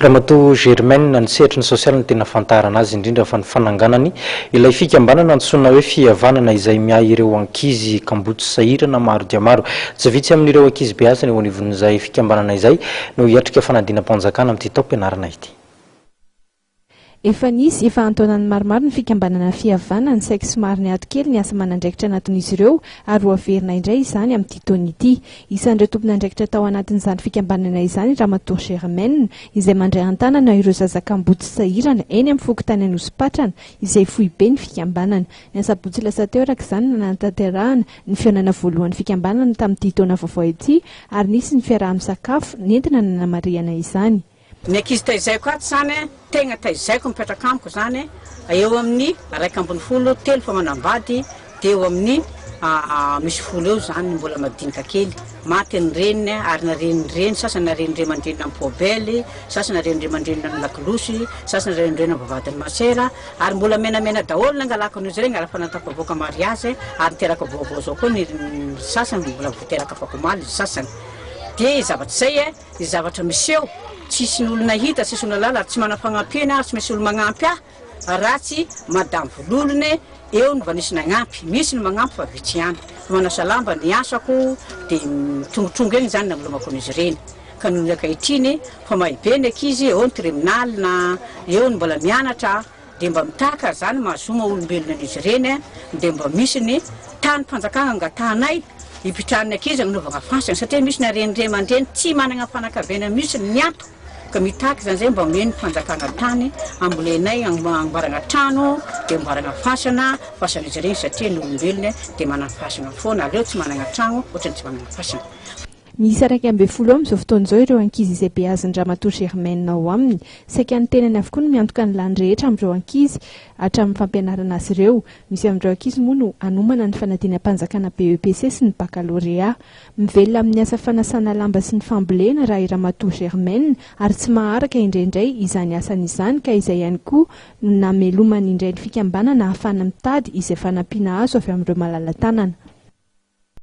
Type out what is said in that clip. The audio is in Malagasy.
Ramatoa Germaine, ny sehatry ny sosialy no tena ahafantarana azy, indrindra fa ny fananganany ilay fikambanana antsoina hoe Fihavanana izay miahy ireo ankizy kamboty sahirana maro dia maro. Tsy vitsy amin'ireo ankizy beazina eo anivon'izay fikambanana izay no hiatrika fanadinam-panjakana amin'ity taom-pianarana ity. Efa nisy, efa an-taonany maromaro ny fikambanana Fihavanana, saingy somary niato kely ny asa aman'andraikitra nataon'izy ireo ary ho averina indray izany amin'ity taona ity. Isan'ireo tompon'andraikitra tao anatin'izany fikambanana izany Ramatoa Germaine, izay mandray an-tanana ireo zaza kamboty sahirana eny amin'ny fokontany Anosipatrana, izay foibe ny fikambanana. Ny asabotsy lasa teo araka izany no nanatanterahana ny fihaonana voalohan'ny fikambanana tamin'ity taona vaovao ity ary nisy ny fiaraha-misakafo nentina nanamarihana izany. Ny ankizy taizaiko ato zany tegna taizaiko mipetraka amiko zany eo amin'ny 11, telo fa manambady de eo amin'ny misy 10 eo zany mbola madinika kely, maty ny reniny ary naren'ny reny, sasany naren'ny ray aman-dreniny amin'ny poubelle, sasany naren'ny ray aman-dreniny amin'ny lakolosy, sasany naren'ny reny amin'ny vavahadin'ny masera ary mbola menamena daholo nangalako an'izy regny ary efa natafavoaka mariazy ary niteraka vaovao zao koa ny sasany mbola vao teraka afak'omaly ny sasany de zavatra zay e. Ny zavatra miseho, tsisy ny olona hita, tsisy olona lala, ary tsy manana fagnampiana aho, tsy misy olo magnampy ahy, raha tsy madame Vololone eo no mba nisy nagnampy, misy ny magnampy fa vitsy ihany, fa manasa lamba ny asako, de mitrongontrongo egny zany namelomako an'izy ireny, ka noho ny ankehitriny fa mahay be ny ankizy, eo ny terminale na eo ny mbola mianatra, Dia mba mitaka zany maha zo maha olombelona an'izy ireny dia mba misy ny tany fanjakana angatahanay hipitrahan'ny ankizy hanaovagna fasana satria misy ny reny ray aman-dreny tsy managna fanakaviana mihitsy ny ato ka mitaky zany zay mba omeny fanjakana tany ambolenay agnamboaragna trano dia amboaragna fasana fasan'izy ireny satria ny olombelona dia managna fasana foana aleo tsy managna tragno ohatrany tsy managna fasana. Miisa 11 eo amin'izao fotoana izao ireo ankizy izay beazin-dRamatoa Germaine ao aminy. Saika ny tenany avokoa no miantoka ny lany rehetra amin'ireo ankizy hatramin'ny fampianarana azy ireo. Misy amin'ireo ankizy moa no hanomana ny fanadinam-panjakana BEPC sy ny bakalorea. Mivelona amin'ny asa fanasana lamba sy ny fambolena raha i Ramatoa Germaine ary tsy maharaka indraindray izany asany izany ka izay ihany koa no namelomany indray ny fikambanana ahafahana mitady izay fanampiana azo avy amin'ireo malala-tanana.